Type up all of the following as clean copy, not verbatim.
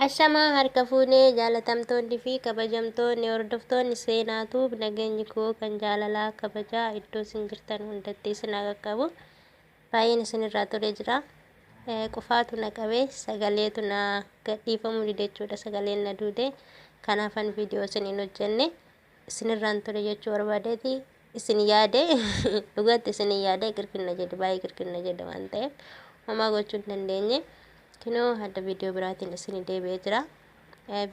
Ashamaa harka fuunee jaalatamtoonni fi kabajamtoonni hordoftoonni seenaatu nageenyi koo kan jaalalaa kabajaa iddoo isin jirtan hundatti isin haa qaqqabu. Baay'een isinirraa ture jira. Qufaatu na qabee sagaleetu na gadhiifamuu dide jechuudha. Sagaleen na duude. Kanaafan viidiyoo isin hin hojjenne isinirraan ture jechuu barbaadeeti. Isin yaade, dhugatti isin yaade, qirqirna jedhe, baay'ee qirqirna jedhe waan ta'eef homaa gochuu hin dandeenye. Kinoo adda viidiyoo biraatiin isin deebi'ee jira.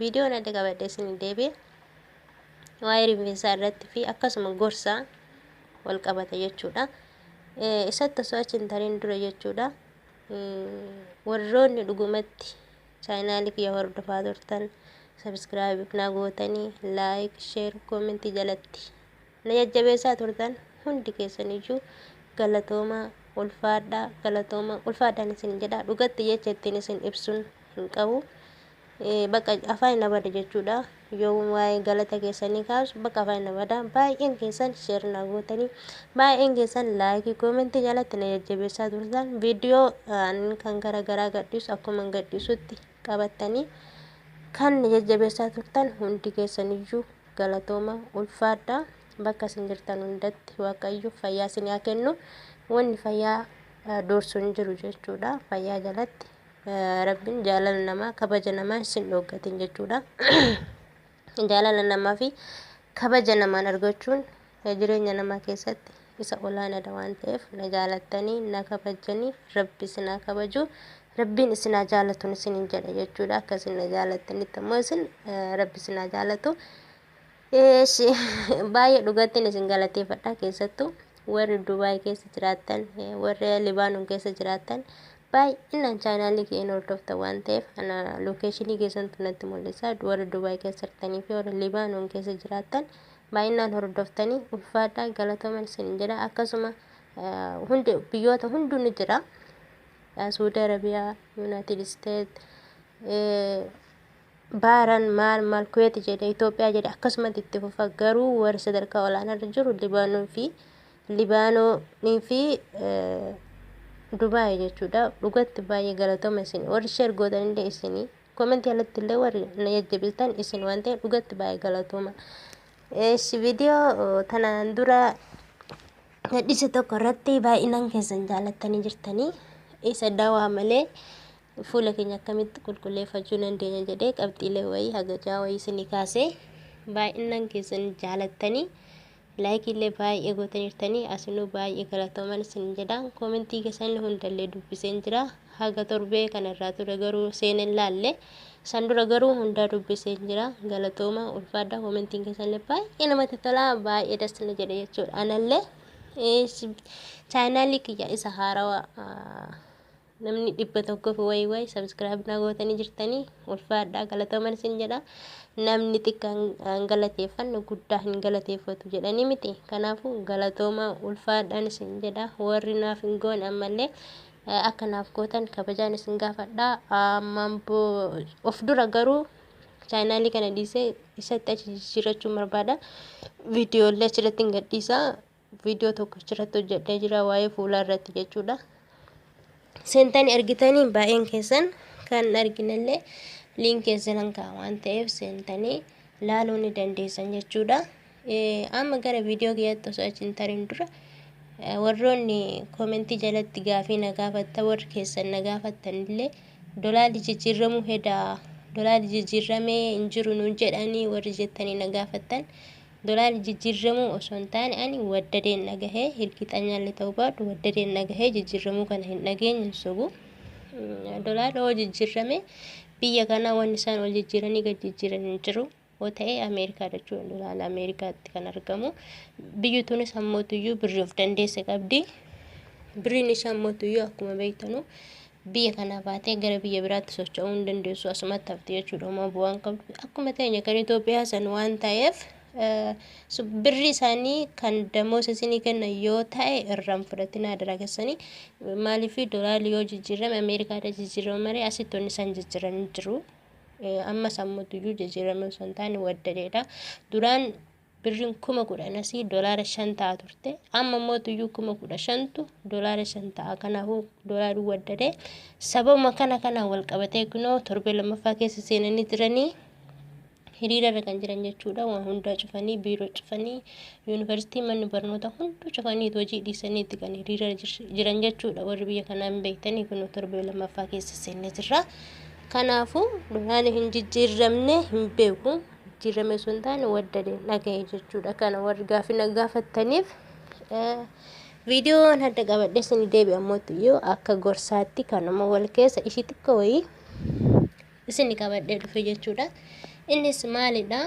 Viidiyoon adda qabadhee isin deebi'e waa'ee rifeensaa irratti fi akkasuma gorsa wal qabata jechuudha. Isatti osoo achi hin tarin dura jechuudha. Warroonni dhugumatti chaanaalii kiyya hordofaa turtan, subscribe na gootanii, like, share, comment jalatti na jajjabeessaa turtan hundi keessaniyyuu galatooma, ulfaadhaa, galatooma, ulfaadhaan isin jedha. Dhugatti jecha ittiin isin ibsuun hin qabu. Bakka afaan na bada jechuudha. Yoo waa'ee galata keessanii kaasu bakka afaan na bada. Baay'een keessan share na gootanii, baay'een keessan like, comment jalatti na jajjabeessaa turtan, viidiyoo kan gara garaa gadhiisu akkuma gadhiisutti qabattanii kan na jajjabeessaa turtan hundi keessaniyyuu galatooma, ulfaadhaa. Bakka isin jirtan hundatti Waaqayyo fayyaa isin haa kennu. Wanni fayyaa dursu hin jiru jechuudha. Fayyaa jalatti Rabbiin jaalala namaa, kabaja namaa isin dhooggatin jechuudha. Jaalala namaa fi kabaja namaan argachuun jireenya namaa keessatti isa olaanaadha waan ta'eef, na jaalattanii na kabajanii Rabbi isin haa kabaju. Rabbiin isin haa jaalatuun isinin jedha jechuudha. Akka isin na jaalattanitti ammoo isin Rabbi isin haa jaalatu. Eeshi, baay'ee dhugattiin isin galateeffadha. Keessattuu warri Dubaay keessa jiraattan, warri Libaanon keessa jiraattan, baay'inaan chaanaalii keenya hordoftan waan ta'eef ana location keessantu natti mul'isa. Warri Dubaay keessa jirtanii fi warri Libaanon keessa jiraattan baay'inaan hordoftanii, ulfaadhaa, galatooman isin jedha. Akkasuma hundi biyyoota hunduu ni jira. Suudi Arabiyaa, United States, Baaran, maal maal, Kuweet jedhe, Itoophiyaa jedhe, akkasumatti itti fufa. Garuu warri sadarkaa olaanaarra jiru Libaanoonii fi Dubaay jechuudha. Dhugatti baay'ee galatooma isin. Warri share gootan illee isinii, comment alatti illee warri na jajjabeessitan isin waan ta'eef dhugatti baay'ee galatooma. Eeshi, viidiyoo tanaan dura gadhiise tokko irratti baay'inaan keessan jaalattanii jirtanii, isa dawaa malee fuula keenya akkamitti qulqulleeffachuu dandeenya jedhee qabxiilee wayii hagajaa wayii isinii kaasee baay'inaan keessan jaalattanii like illee baay'ee gootaniirtanii, asinuu baay'ee galatooman isin jedha. Comment keessan hundallee dubbiseen jira. Haga torbee kanarraa ture garuu seeneen laalle, san dura garuu hundaa dubbiseen jira. Galatooma, ulfaadha. Commentiin keessanillee baay'ee namatti tola, baay'ee dasna jedhe jechuudha. Anallee chaanaalii kiyya isa haarawaa namni 100 fi wayii wayii subscribe na gootanii jirtanii, ulfaadhaa, galatooman isin jedha. Namni xiqqaan galateeffanne guddaa hin galateeffatu jedhanii miti. Kanaafuu galatooma, ulfaadhaan isin jedha. Warri naaf hin goone ammallee akka naaf gootan kabajaan isin gaafadha. Ammaan of dura garuu chaanaalii kana dhiisee isatti achi jijjiirrachuun barbaada. Viidiyoolee achirratti hin gadhiisa. Viidiyoo tokko achirratti hojjedhee jira waa'ee fuulaa irratti jechuudha. Seentanii argitanii, baay'een keessan kan arginallee link keessan kaa'a waan ta'eef seentanii laaluu ni dandeessan jechuudha. Amma gara viidiyoo kiyyaatti osoo achi hin tarin dura, warroonni comment jalatti gaafii na gaafatta, warri keessan na gaafattan illee, dolaarri jijjiiramuu hedaa, dolaarri jijjiiramee hin jiru nuun jedhanii warri jettanii na gaafattan, dolaarri jijjiiramuu osoo hin taane ani waddadeen dhagahee, hirkixanyaallee ta'uu baadhu waddadeen dhagahee, jijjiiramuu kana hin dhageenye, hin sobu. Dolaarri hoo jijjiirame biyya kana wanni isaan ol jijjiiranii gad jijjiiran hin jiru. Yoo ta'e Ameerikaa jechuudha, dolaarri Ameerikaatti kan argamu. Biyyi tunis ammootuyyuu birrii of dandeesse qabdi. Birriin isaa ammootuyyuu akkuma beektanu biyya kanaa baatee gara biyya biraatti socho'uu hin dandeessu, asumatti hafti jechuudha. Homaa bu'aan qabdu akkuma teenya kan Itoophiyaa san waan ta'eef, birrii isaanii kan damoosa isinii kennan yoo ta'e irraan fudhatinaa adaraa keessanii. Maaliif dolaarri yoo jijjiirame Ameerikaadha jijjiirame malee asitti wanni isaan jijjiiran hin jiru. Ammas ammootuyyuu jijjiirame osoo hin taane waddadeedha. Duraan Birriin 10,000 asii $5 ta'a turte. Amma immoo tuyyuu 15,000tu $5 ta'a. Kanaafuu doolaarri waddadee sababuma kana kanaan wal qabatee kunoo torbee lammaffaa keessa seenanii jiranii hiriirarra kan jiran jechuudha. Waan hundaa cufanii, biiroo cufanii, yuunivarsiitii, manni barnoota hunduu cufanii hojii dhiisaniitti kan hiriirarra jiran jechuudha. Warri biyya kanaa hin beektanii kunoo torbee lammaffaa keessa seennee jirra. Kanaafuu doolaarri hin jijjiiramne hin beeku. Jijjiirame osoo hin taane waddadee dhaga'e jechuudha. Kana warri gaaffii na gaafattaniif viidiyoon adda qabadhee isin deebi'a ammoo akka gorsaatti kanuma wal keessa ishii xiqqoo wayii isin qabadhee dhufe jechuudha. Innis maalidha?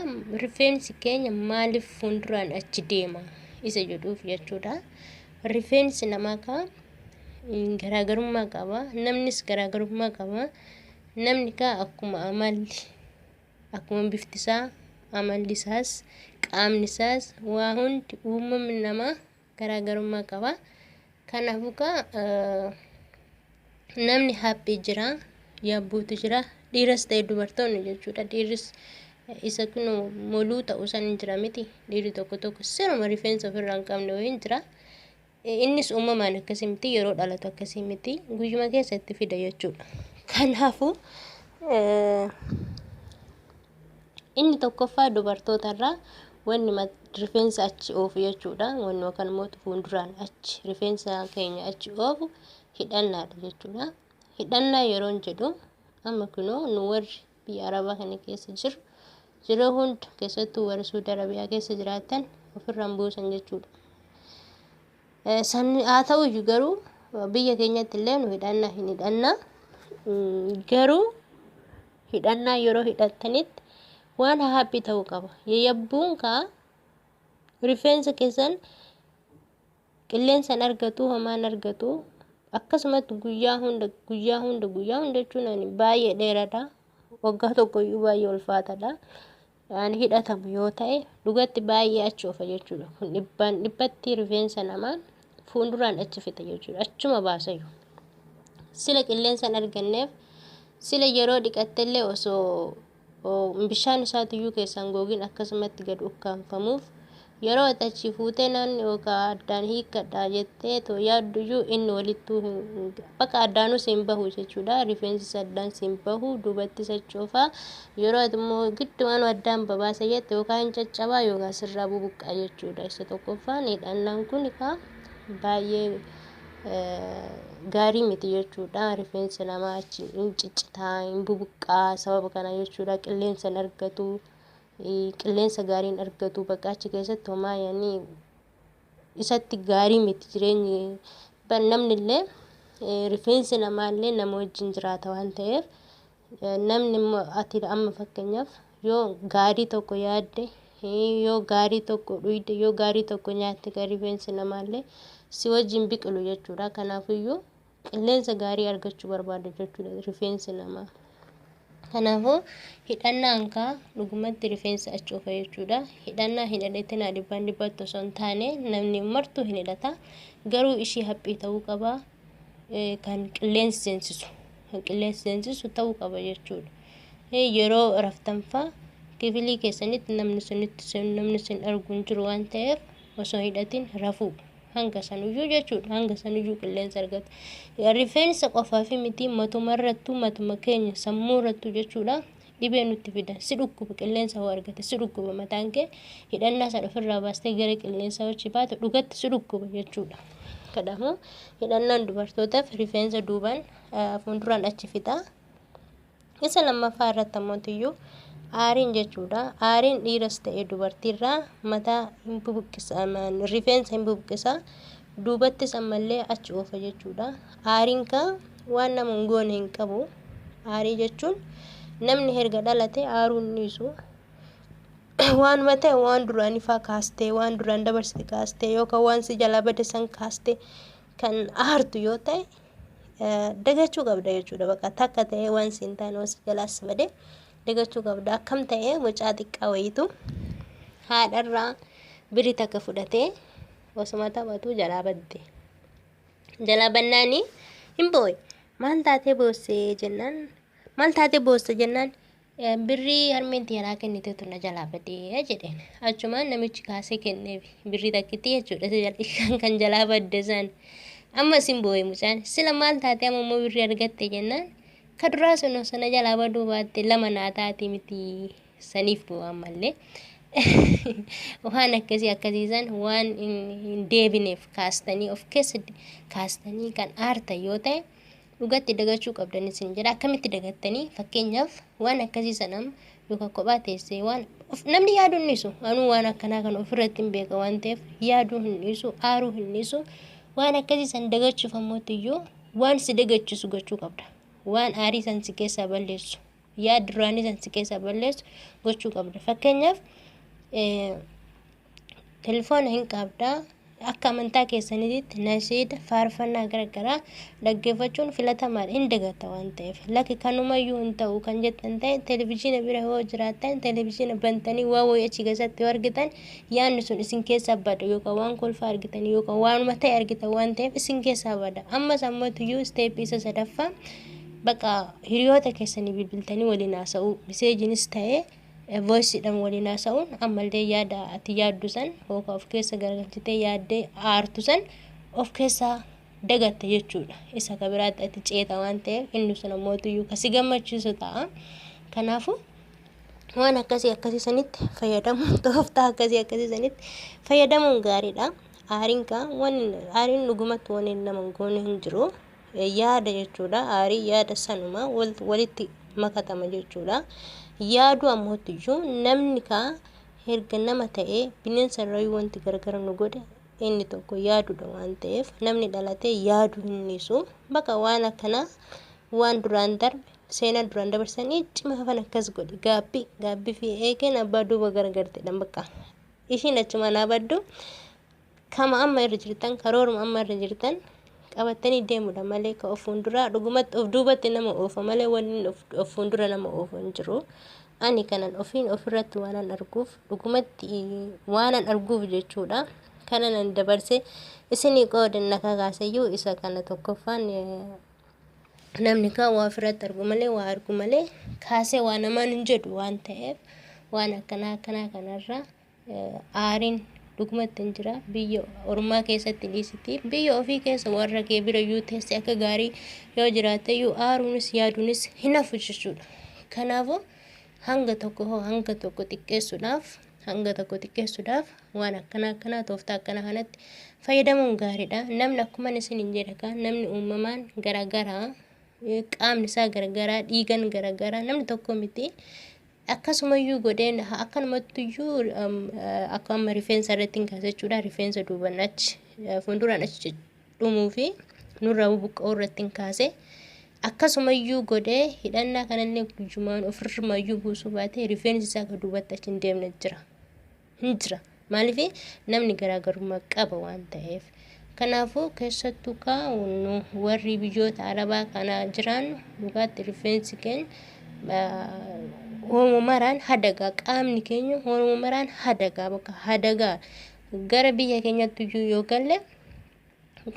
Rifeensi keenya maaliif fuulduraan achi deema isa jedhuuf jechuudha. Rifeensi namaa kaa garaagarummaa qaba. Namnis garaagarummaa qaba. Namni kaa akkuma amalli, akkuma bifti isaa, amalli isaas, qaamni isaas, waa hundi uumamni namaa garaagarummaa qaba. Kanaafuu kaa namni haphii jira, yabbuutu jira, dhiiras ta'e dubartoonni jechuudha. Dhiirris isa kun moluu ta'uu san hin jira miti. Dhiirri tokko tokko siruma rifeensa ofirraa hin qabne wayii hin jira. Innis uumamaan akkasii miti, yeroo dhalatu akkasii miti, guyyuma keessatti fida jechuudha. Kanaafuu inni tokkoffaa dubartootarraa wanni rifeensa achi oofu jechuudha. Wanni yookaan immoo fuulduraan achi rifeensa keenya achi oofu hidhannaadha jechuudha. Hidhannaa yeroon jedhu amma kunoo nu warri biyya Arabaa kana keessa jiru yeroo hunda, keessattuu warri Suudi Arabiyaa keessa jiraatan, ofirraan buusan jechuudha. San haa ta'uyyuu garuu biyya keenyatti illee nu hidhannaa hin hidhannaa. Garuu hidhannaa yeroo hidhattanitti waan haphii ta'uu qaba. Yayyabbuun kaa rifeensa keessan qilleensa hin argatu, homaa hin argatu. Akkasumatti guyyaa hunda, guyyaa hunda, guyyaa hunda jechuun ani baay'ee dheeraadha. Waggaa tokkoyyuu baay'ee ulfaataadha. Ani hidhatamu yoo ta'e dhugatti baay'ee achi oofa jechuudha. Kun dhibbaan dhibbatti rifeensa namaa fuulduraan achi fixa jechuudha. Achuma baasayyuu. Sila qilleensa hin arganneef, sila yeroo dhiqattellee osoo bishaan isaatiyyuu keessaan gogiin akkasumatti gad ukkaanfamuuf, yeroo ati achi fuutee namni yookaan addaan hiikkadha jettee too yaadduyyuu inni walittuu bakka addaanuu siin bahu jechuudha. Rifeensi isaa addaan siin bahu, duubatti sochoofaa. Yeroo ati immoo giddumaan addaan babaasa jette yookaan hin caccabaa yookaan sirraa bubuqqaa jechuudha. Isa tokkoffaan hidhannaan kun kaa baay'ee gaarii miti jechuudha. Rifeensa namaa achi hin ciccitaa, hin bubuqqaa sababa kana jechuudha. Qilleensa hin argatu, qilleensa gaarii hin argatu. Bakka achi keessatti homaa yaanii isatti gaarii miti jireenyi. Namni illee, rifeensi namaallee nama wajjin jiraata waan ta'eef, namni immoo ati amma fakkeenyaaf yoo gaarii tokko yaadde, yoo gaarii tokko dhuyde, yoo gaarii tokko nyaatte, kan rifeensi namaallee si wajjin biqilu jechuudha. Kanaafiyyuu qilleensa gaarii argachuu barbaada jechuudha rifeensi namaa. Kanaafuu hidhannaan kaa dhugumatti rifeensa achi oofa jechuudha. Hidhannaa hin hidhatinaa dhibbaan dhibbatti osoo hin taane, namni martuu hin hidhata. Garuu ishii haphii ta'uu qaba. Kan qilleensi seensisu. Kan qilleensi seensisu ta'uu qaba jechuudha. Yeroo raftan faa kifilii keessanitti namni sunitti namni sin argu hin jiru waan ta'eef osoo hidhatin rafuu. Hanga sanuyyuu jechuudha. Hanga sanuyyuu qilleensa argata. Rifeensa qofaa fi miti, matuma irrattuu, matuma keenya sammuu irrattuu jechuudha. Dhibee nutti fida. Si dhukkuba, qilleensa hoo argate si dhukkuba mataan kee. Hidhannaa sana ofirraa baastee gara qilleensaa hojii baate dhugatti si dhukkuba jechuudha. Kanaafuu hidhannaan dubartootaaf rifeensa duubaan fuulduraan achi fixa. Isa lammaffaa irratti ammoo aariin jechuudha. Aariin dhiiras ta'e dubartiirraa mataa hin bubuqqisa, rifeensa hin bubuqqisa. Duubattis ammallee achi oofa jechuudha. Aariin kaa waan nama hin goone hin qabu. Aarii jechuun namni erga dhalate aaruu hin dhiisu. Waanuma ta'e, waan duraanii faa kaastee, waan duraan dabarsite kaastee, yookaan waan si jalaa bade san kaastee kan aartu yoo ta'e dagachuu qabda jechuudha. Bakka takka ta'ee waan si hin taane si jalaas bade dagachuu qabda. Akkam ta'ee, mucaa xiqqaa wayiitu haadharraa birii takka fudhatee osuma taphatu jalaa badde. Jalaa bannaanii hin boo'e. Maal taatee boossee jennaan, maal taatee boosse jennaan, Birrii harmeen tiyya kenniteetu na jalaa badee jedheen. Achumaan namichi kaasee kenneef birrii takkitti jechuudha kan jalaa badde san. Amma isin boo'e mucaan, sila maal taate amma immoo birrii argatte jennaan, ka duraa sun osoo na jalaa baduu baatte lama naa taati miti, saniif boo'a ammallee. Waan akkasii akkasiisan waan hin deebineef kaastanii of keessa kaastanii kan aartan yoo ta'e, dhugatti dagachuu qabdan isin jedha. Akkamitti dagattanii? Fakkeenyaaf waan akkasii sanam yookaan kophaa teessee waan namni yaaduu hin dhiisu. Anuu waan akkanaa kan ofirratti hin beeka waan ta'eef yaaduu hin dhiisu, aaruu hin dhiisu. Waan akkasii san dagachuuf ammootiyyuu waan si dagachiisu gochuu qabda. Waan aarii san si keessaa balleessu, yaad duraanii san si keessaa balleessu gochuu qabda. Fakkeenyaaf telefoona hin qabdaa, akka amantaa keessaniitti nashiida faarfannaa garaagaraa dhaggeeffachuun filatamaadha, hin dagata waan ta'eef. Lakki, kanumayyuu hin ta'u kan jettan ta'e, televizyiina bira yoo jiraattan televizyiina bantanii waa wayii achi keessatti yoo argitan yaadni sun isin keessaa bada, yookaan waan kolfaa argitan yookaan waanuma ta'e argitan waan ta'eef isin keessaa bada. Ammas ammatuyyuu step isa sadaffaa, baqa hiriyoota keessanii bilbiltanii waliin haasa'uu, messageiinis ta'ee voiceiidhaan waliin haasa'uun ammallee yaada ati yaaddu san yookaan of keessa garagalchitee yaaddee aartu san of keessaa dagatta jechuudha. Isa ka biraatti ati ceeta waan ta'eef inni sun ammootuyyuu kasi gammachiisu ta'a. Kanaafuu waan akkasii akkasii sanitti fayyadamuun, tooftaa akkasii akkasii sanitti fayyadamuun gaariidha. Aariin kaa waan aariin dhugumatti waan nama hin goone hin jiru. Yaada jechuudha. Aarii yaada sanuma walitti makatama jechuudha. Yaaduu ammootiyyuu namni kaa erga nama ta'ee bineensa irrayyuu wanti gargar nu godhe inni tokko yaaduudha waan ta'eef, namni dhalatee yaaduu hin dhiisu. Bakka waan akkanaa waan duraan darbe, seenaa duraan dabarsanii cima hafan akkas godhe, gaabbii gaabbii fi eegeen abbaa duuba garagarteedha. Bakka ishiin achuma naa baddu, kama amma irra jirtan, karooruma amma irra jirtan qabatanii deemudha malee ka of fuulduraa dhugumatti of duubatti nama oofa malee wanni of fuuldura nama oofu hin jiru. Ani kanan ofiin ofirratti waanan arguuf, dhugumatti waanan arguuf jechuudha. Kana nan dabarse isinii qoodan na kakaaseyyuu isa kana. Tokkoffaan, namni kaan waa ofirratti argu malee, waa argu malee kaasee waa namaan hin jedhu waan ta'eef, waan akkanaa akkanaa kanarra aariin dhugumatti hin jira. Biyya ormaa keessatti dhiisiti, biyya ofii keessa warra kee bira iyyuu teesse akka gaarii yoo jiraatte iyyuu aaruunis yaaduunis hin hafu jechuudha. Kanaafuu hanga tokko hoo hanga tokko xiqqeessuudhaaf waan akkana akkanaa tooftaa akkanaa kanatti fayyadamuun gaariidha. Namni akkuma isin hin jedhe kaa namni uumamaan garaagaraa, qaamni isaa garaagaraa, dhiigan garaagaraa, namni tokko miti. Akkasumayyuu godheen akkanumattuyyuu akka amma rifeensa irratti hin kaasa jechuudha. Rifeensa duuban achi fuulduraan achi dhumuu fi nurraa bubuqqa'uu irratti hin kaase. Akkasumayyuu godhee hidhannaa kanallee guyyumaan ofirrumayyuu buusuu baate rifeensi isaa akka duubatti achi hin deemne jira. Hin jira. Maaliif? Namni garaagarummaa qaba waan ta'eef. Kanaafuu keessattuu kaa nu warri biyyoota arabaa kana jiraannu dhugaatti rifeensi keenya hooma maraan hadagaa, qaamni keenya hooma maraan hadagaa, bakka hadagaa gara biyya keenyatti iyyuu yoo galle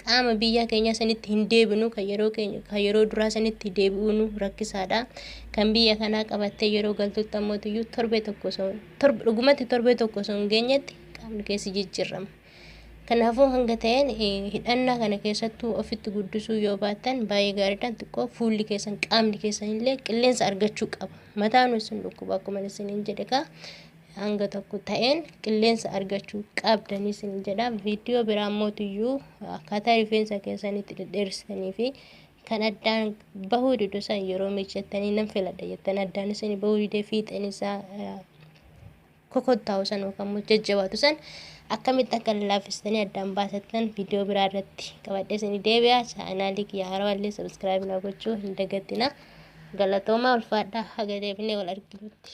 qaama biyya keenya sanitti hin deebinu. Kan yeroo keenya kan yeroo duraa sanitti deebi'uun rakkisaadha. Kan biyya kanaa qabattee yeroo galtutti ammoo iyyuu torbee tokko osoo torbe dhugumatti torbee tokko osoo hin geenyetti qaamni keessi jijjiirama. Kanaafuu hanga ta'een hidhannaa kana keessattuu ofitti guddisuu yoo baattan baay'ee gaariidha. Xiqqoo fuulli keessan, qaamni keessan illee qilleensa argachuu qaba. Mataan isin dhukkuba akkuma isiniin jedhe kaa hanga tokko ta'een qilleensa argachuu qabdanii isin jedha. Viidiyoo biraa mootiyyuu akkaataa rifeensa keessanitti dhedheersitanii fi kan addaan bahuu didu san yeroo miiccattanii nan filadha jettan addaan isin bahuu didee fiixeen isaa kokottaa'u san yookaan immoo jajjabaatu san akkamitti akka laaffistanii addaan baasattan viidiyoo biraa irratti qabadhee isinii deebi'a. Chaanaalii kiyya haarawaallee subscribe naa gochuu hin dagatinaa. Galatoomaa, ulfaadhaa, haga deebinee wal arginutti.